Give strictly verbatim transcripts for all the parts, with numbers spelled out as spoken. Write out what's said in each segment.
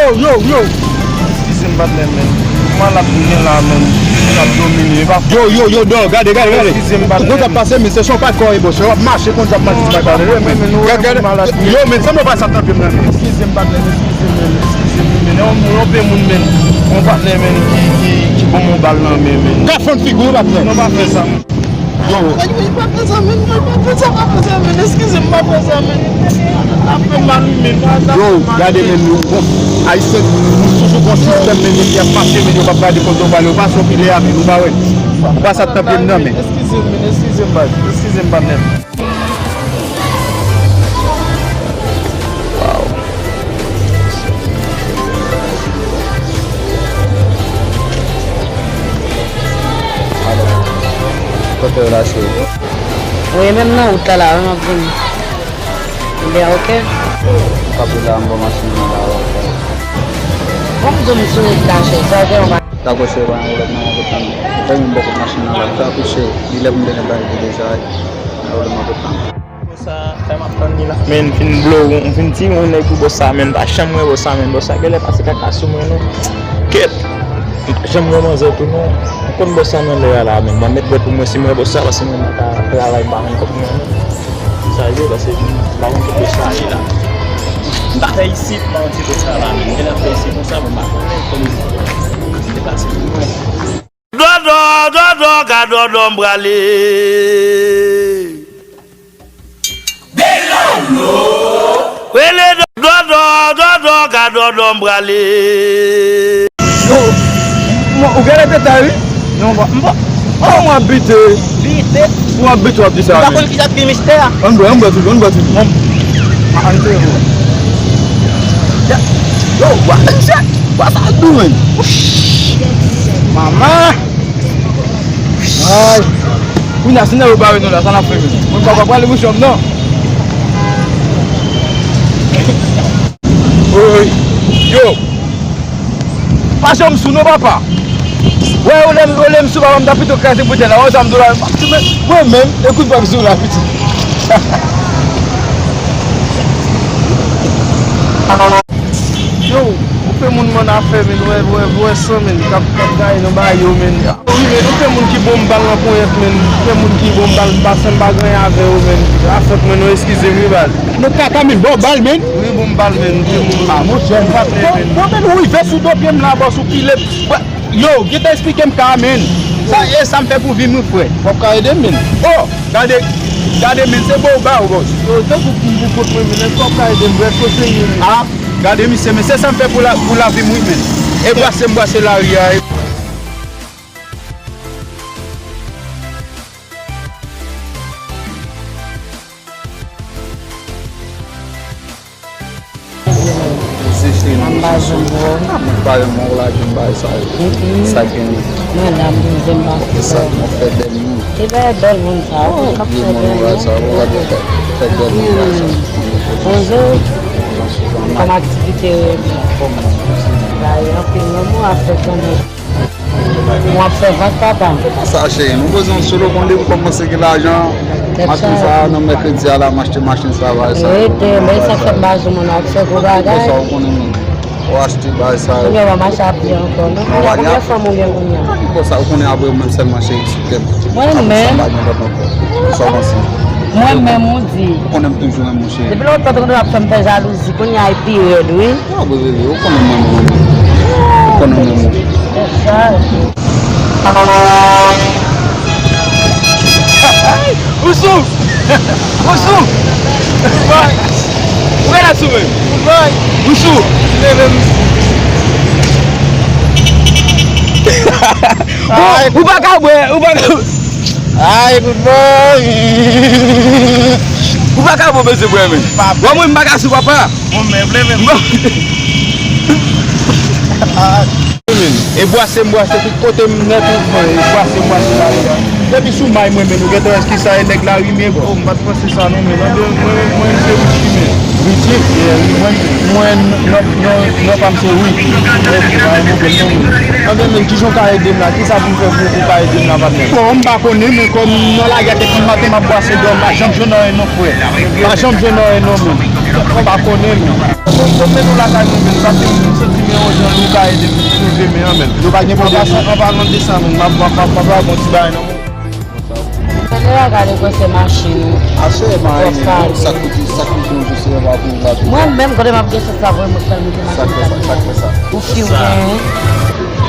Yo, yo, yo. Eskize m, patnè, men. Kòman l ap vin la, men? L ap domine, e pa. Yo, yo, yo, dò, gade, gade, gade. Eskize m, patnè. Ou konn sa k pase, men se son pa kò e bò, se w ap mache konn sa k pase, men. Gade, gade. Yo, men, sanble w pa sa tanpe m nan, men. Eskize m, patnè, men, eskize m, men, eskize m, men. Yon, yon pe moun, men. Yon patnè, men, ki, ki, ki ban m yon bal nan men, men. Ka fon figi w, patnè. Non, pa fè sa, men. Yo. Ay, mwen pa fè sa, men, mwen pa fè sa, pa fè sa, men, eskize m, pa fè sa, men. Sa fè mal, wi, men, sa, sa fè mal, men. Yo, gade, men, yo, bon. Ayisyen, nou toujou gon sistèm, men, ki ap mache, men, yo p ap gade kote yo prale, yo pase yon filè a, men, nou pa wè. Ou pa sa tanpe m nan, men. Eskize m, men, eskize m, baz, eskize m, patnè. Waw. Kote w la, cheri? Wi, menm nan wout la, la, wi, m ap vini. Ebyen, oke. Ou ka boule a, m pran machin nan la, oke. Bon, m di w m sou wout la, cheri, sa gen yon. Dakò, cheri, pa gen pwoblèm, m ap tann ou. Ou fè menm bò kot machin nan la, m fè akouche, li lè pou m te gen bagay pou deja, wi. Pa gen pwoblèm, m ap tann ou. Bòs sa, sa m ap tann li la. Men, m fin blow, m fin tire yon nèg pou bòs sa, men, m pa janm wè bòs sa, men, bòs sa genlè pase kaka sou mwen, non. Kèt! M pa janm wè manzè tou, non. M konn bòs sa nan lè a la, men, m ap met bwèt pou mwen si m wè bòs sa, paske mwen m pa ka travay, m pa konn kòb mwen, non. Sa ye, paske m pa konn kote bòs sa ye la. M pa fè isit, m pa konn si bòs sa la, men, m genlè ap fè isit konsa, men m pa konnen kòman li deplase pou mwen. Dòdò, dòdò, ka dòdò m prale. Rele dòdò, dòdò, ka dòdò m prale. Yo, m, ou genlè te ta, wi. Non, m pa, m pa, oh, m ap bite. Bite? M ap bite, w ap di sa, men. M pa konn kisa k pi mistè a. Ann bwè, ann bwè toujou, ann bwè toujou. Bon. Ann bwè. Yo, bwa, misye, bwa sa dou, men. Manman. Ay. Kounye a, si nèg yo bare nou la, sa n ap fè menm? Mwen pa ka prale bouch mwen, non. Woy. Yo. Pa janm sou non, papa. Wè, olè m, olè m sou papa m, ta pito kraze bouton la. Wè sa m di w la, mwen menm, ekout pa m sou la, pitit. Yo, ou fè moun mann afè, men, wè, wè, wè san, men, k ap, k ap gaye nan bagay yo, men. Wi, men, ou fè moun ki bon m bal nan ponyèt, men, ou fè moun ki bon m bal, m pa, m pa gen anyen avè yo, men. A fòt mwen, non, eskize m, wi, baz. Nou kaka, men, bon bal, men. Wi, bon m bal, men, ou fè moun. Ah, monchè, m pa, bon, men, ou rive sou do pye m la, bòs, ou pile. Yo, gentan eksplike m ka, men. Sa, e sa m fè pou vi m, wi, frè. W ap ka ede m, men. Oh, gade, gade, men, se bon ou ba yo, bòs. Yo, tankou pou m pou kont mwen, men, èske w ap ka ede m, frè, èske w serye, men? Ah, gade misye, men, se sa m fè pou la, pou lavi m, wi, men. E bwase m bwase lari a, e. Mezanmi, cheri, m ap ba zon bro. Ah, mwen pa renmen w lage m bagay sa yo. Mm-mm. Sa gen. Madanm, m zen pa. E sa, m ap fè bèl moun. E bèl, bèl moun sa, oh, k ap fè bèl moun sa, ou gade fè, fè bèl moun bagay sa. Bonjou. Kòman aktivite yo ye? Bay anpil non, mwen ap fè kanmenm. Mwen ap fè vant, papa. Sa, cheri, nou bezwen solo konde pou kòmanse gen lajan. Machin sa, nan mèkredi a la, m achte machin sa, bagay sa. Rete, men sa fè m pa jou moun ap fè gwo bagay. Konsa, ou konnen, men. Ou achte bagay sa yo. Kounye a w ap mache a pye ankò, non? Kounye a, konbyen fanm ou gen kounye a? Konsa, ou konnen apre ou menm sèlman, cheri, sou tèt. Mwen menm. Sa pa gen lòt ankò. Sa w panse? Mwen menm, ou di. Ou konnen m toujou renmen w, cheri. Depi lontan, tonton ap fè m fè jalouzi, kounye a, li pi rèd, wi. Ah, bebe, ou konnen m renmen w. Ou konnen m renmen w. Ou sou! Ou sou! Ou gade sou mwen! Ou sou! Ou pa ka bwè! Ou pa ka. Ay, good boy! Ou pa ka bwè, mesye, bwè, men. Bon, mwen, m pa ka sou, papa. Bon, men, vle, men. E bwase m bwase tout kote m nan tout mwen, e bwase m bwase lari a. Depi sou may mwen menm, ou gentan wè kisa e nèg la rime, bro. Oh, m pa t panse sa non, men nan de mwen, mwen se Richie, men. Ricky, mwen, mwen, non, non, non pa m se Ricky. Ricky, pa yon nouvèl non, men. Anben, men, kijan w ka ede m la? Kisa pou m fè pou, pou w ka ede m la, patnè? Bon, m pa konnen, men kòm nan lari a depi maten m ap bwase dlo, m pa janm jwenn anyen non, frè. M pa janm jwenn anyen non, men. M pa konnen, men. Bon, bon, men nou lakay mwen, men. Sa se yon ti nimewo jan nou ka ede m sove men an, men. Nou pa gen pwoblèm. An palan de sa, men, m ap, m ap, m ap, m ap ba yon ti bagay nan men w. Sèlè a gade kwen se machin. Asè, m a renmen, non. Sa k pou di, sa k pou di yon jou se yon va pou yon va tou. Mwen menm, kote m ap gen chans la, vre, mwen fè l mete machin sa. Sa k fè sa, sa k fè sa. Ou fi ou gen.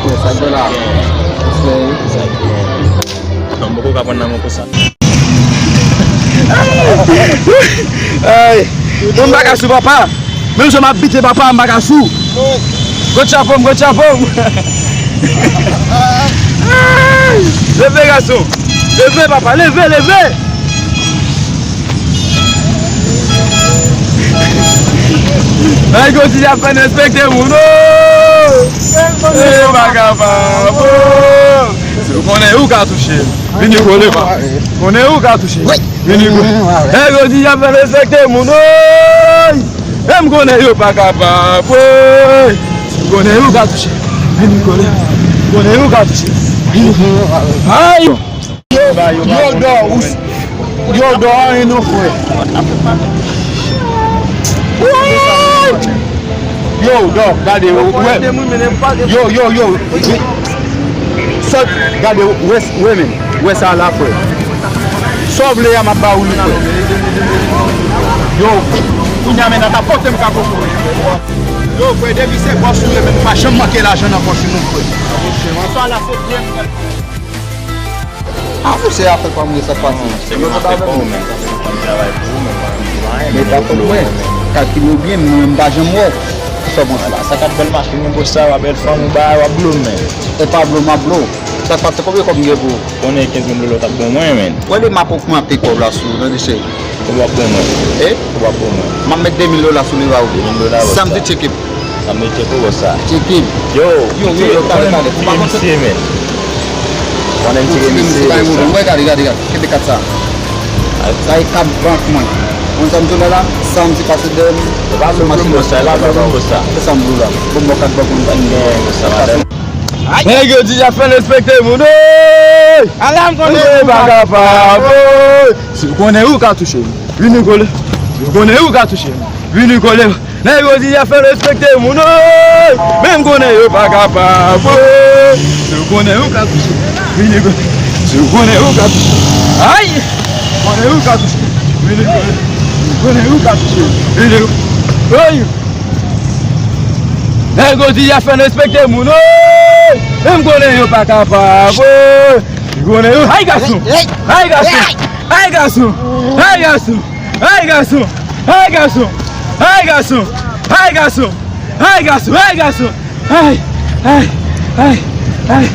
Kwen sa k fè la. Ou fè. Sa k fè. Non, m poko ka pran nan men konsa. Ay, bon, m pa ka sou papa. Menm jan m ap bite papa, m pa ka sou. Gwo chapo m, gwo chapo m. Leve, gason. Leve, papa, leve, leve. Nèg yo di y ap fè n respekte moun, oh. E pa kapab, oh. Si w konnen ou ka touche, vini kole, pa. Konnen ou ka touche. Vini kole. Nèg yo di y ap fè n respekte moun, oh. E m konnen yo pa kapab, oh. Si w konnen ou ka touche, vini kole. Konnen ou ka touche, vini kole. Ay! Yo, yo, dò, ou s-, yo, dò, anyen non, frè. Yo, dò, gade, wè. Yo, yo, yo. Sòt, gade, wè, wè, men. Wè sa la, frè. Sa w vle a, m ap ba ou li, frè. Yo, kounye a, men, nan ta pote m ka koko. Yo, frè, depi se bòs ou ye, men, ou pa janm manke lajan nan pòch ou, non, frè. Sa la, se byen. Avou se afè pa m, sa k pase. Se menm afè pa w menm, sa fè m travay pou ou menm, mwen menm, mwen menm. Men pa kont mwen, kalkile w byen, mwen menm m pa janm wè w. Sa w panse? Sa k ap bèl machin, mwen gwo sa, w ap bèl fanm, ou ba, w ap blo m menm. E pa blo m ap blo w. Sa k pase, konbyen kòb m gen pou ou? Konnen kenz mil dola w t ap ban mwen, menm. Wè le m ap ogmante kòb la sou ou, tande cheri. Ou p ap ban mwen. E? Ou p ap ban mwen. M ap met de mil dola sou li ba ou. De mil dola, bòs. Samdi, tcheke m. Samdi, tcheke w, bòs sa. Tcheke m. Yo, yo, yo, yo, talè, talè. Ou pa konn se misye, men. Konnen m tcheke misye, bòs sa. Wè, gade, gade, gade. Kenbe kat sa. Sa e kat bank mwen. Ou konn sa m di w la? Samdi pase dèyè m. Ou pa vle blo m, bòs sa. Ou pa vle blo m, bòs sa. Se sa m di w la. Bon, m ba w kat bank mwen. Nèg yo di y ap fè n respekte moun, oy! Ala m konnen ou pa kapab, oy! Si w konnen ou ka touche m, vini kole. Si w konnen ou ka touche m, vini kole. Nèg yo di y ap fè n respekte moun, oy! Men m konnen yo pa kapab, oy! Si w konnen ou ka touche m, vini kole. Si w konnen ou ka touche m, ay! Konnen ou ka touche m, vini kole. Si w konnen ou ka touche m, vini kole. Oy! Nèg yo di y ap fè n respekte moun, oy! Men m konnen yo pa kapab, oy! M konnen yo, ay gason! Ay gason! Ay gason! Ay gason! Ay gason! Ay gason! Ay gason! Ay gason! Ay gason! Ay gason! Ay! Ay! Ay! Ay!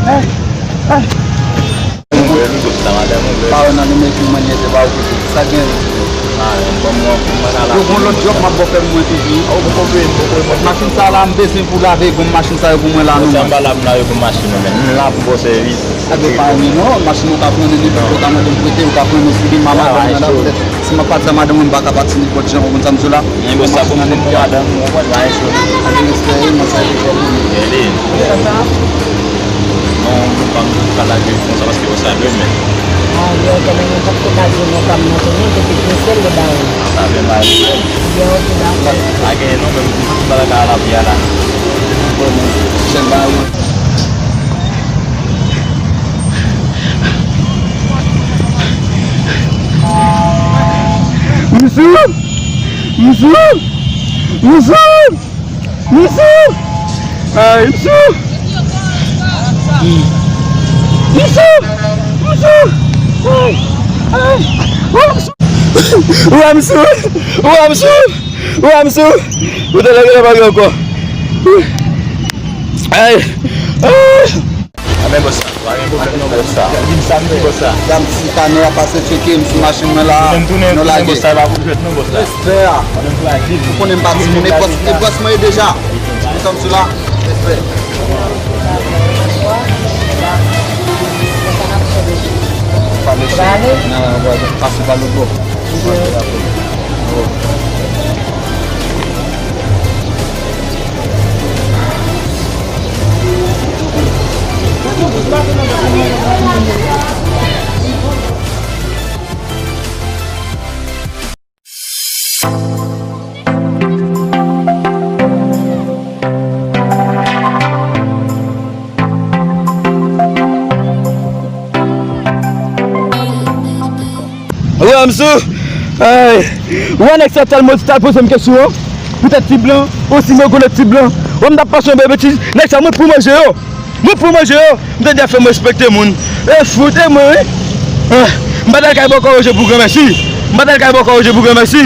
Ay! Ay! Ou bèl wi, bòs sa, madanm ou bèl. Pa wè nan limyè ki manyè te ba w kote. Sa gen? Ah, bon, mwen, mwen pa ka la. Yo gon lòt djòb m ap ba w fè mwen toujou. Ou poko peye m, poko peye m. Machin sa la, m bezwen pou lave gon machin sa yo pou mwen la, non. Sa m pa la pou m lave pou machin ou menm. M la pou ba w sèvis. Sa gen pa ni non, machin ou ka pran nenpòt, ou ka mande m prete, ou ka pran men sou li, m a madanm nan la, petèt. Si m ap pati a madanm mwen, m pa ka pati nenpòt jan, ou konn sa m di w la. Men bòs sa pou m, pou madanm ou, ou konn pa enchou. Ann respè, wi, mwen sa e fè pou li. Gade. Sa sa? Non, m pa m ka lage l konsa paske bòs sa dwe men. Ah, yo, kè men mwen pa t ko ka di non pa m nan tou non, depi l gen sèl li ba ou. Sa fè mal. Yo, ok, dakò. Pa gen non, men m pa ka la pi a la. Bon, men, sèl ba ou. M sou! M sou! M sou! M sou! Ay, m sou! M sou! M sou! Ay! Ay! Ou wè m sou! Ou wè m sou! Ou wè m sou! Ou te lage la pa gen ankò! Ay! Ay! Anben bòs sa, pa gen pwoblèm non bòs sa. Vin samdi bòs sa. Dam ti kanè a pase tcheke m sou machin mwen la. Nou lage. Bòs sa, pa pou jwèt non bòs sa. Respè a. Ou konnen m pa timoun, e bòs, e bòs mwen ye deja. Ou konn sa m di w la? Respè. Pa meche. Nan, pase pa lòt bò. Pase apre. Oh. M sou. Ay. Ou wè nèg sa t al modi, t al poze m kesyon, poutèt ti blan, osi mwen konnen ti blan. Wè m t ap pase yon bebe ti, nèg sa mwen pou manje yo. Mwen pou manje yo. M te di a fè m respekte moun. E fout e mwen, wi. Ah, m pa t al kay bòkò Roje pou granmèsi. M pa t al kay bòkò Roje pou granmèsi.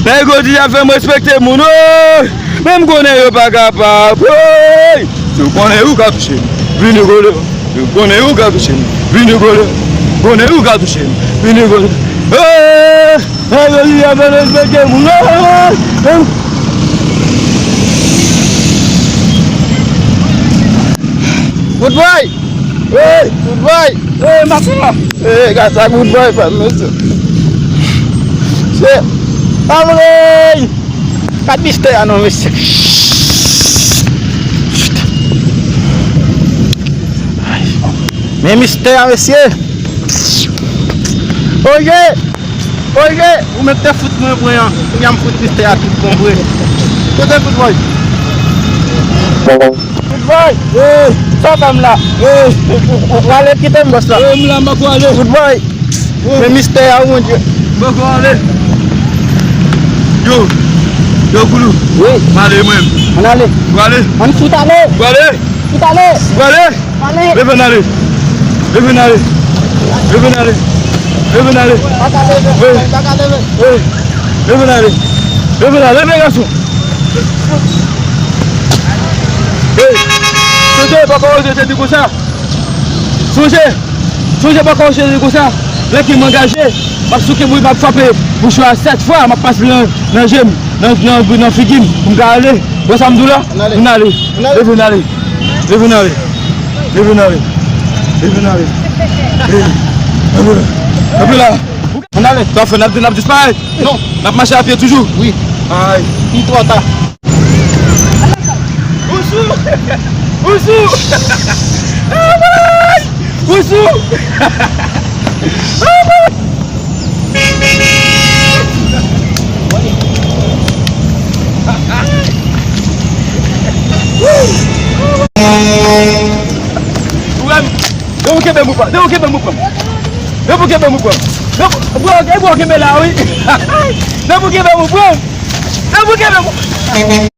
Nèg yo di a fè m respekte moun, wi. Men m konnen yo pa kapab. Woy! Si w konnen ou ka touche m, vini gole. Si w konnen ou ka touche m, vini gole. Konnen ou ka touche m, vini gole. Hey! Hey, yo di a fè respekte moun. Hey! Good boy! Hey! Good boy! Hey, masa! Hey, gata, good boy, fè m, mesye. Se pa vre! Gad mistè a non, mesye. Men mistè a, mesye. Oye! Oye! Ou menm te fout mwen pran an. Kounye a m fout mistè a tout bon vre. Kote fout boy? Fout boy! Hey! Sa fè m la? Hey! Ou, ou, ou prale kite m bòs la? Hey, m la, m pa kwè ale. Fout boy! Men mistè a, o Bondye. Bòkò ale. Yo. Yo, Goulou. Wi. M ale mwen. Ann ale. Ou ale? Ann fout ale. Ou ale? Fout ale. Ou ale? Ale. Leve n ale. Leve n ale. Leve n ale. Leve n ale. Pa ka leve. Wi. Pa ka leve. Wi. Leve n ale. Leve n ale. Leve, gason. Wi. Sonje, bòkò Roje te di konsa. Sonje. Sonje bòkò Roje te di konsa, lè ke m angaje, m ap souke bouyi, m ap frape mouchwa a sèt fwa, m ap pase nan, nan je m, nan, nan, nan figi m, pou m ka ale. Wè sa m di w la? Ann ale. Ann ale. Leve n ale. Leve n ale. Leve n ale. Leve n ale. Leve. Kanpe la. Kanpe la. Ann ale. Sa fè n ap, n ap disparèt? Non. N ap mache a pye toujou? Wi. Ay. Li twò ta. Ou sou! Ou sou! Anmwey! Ou sou! Anmwey! Ou wè m? Depi w kenbe m, ou pran. Depi w kenbe m, ou pran. Depi w kenbe m, ou pran. Depi, bro, e bro kenbe la, wi. Depi w kenbe m, ou pran. Depi w kenbe m, ou pran.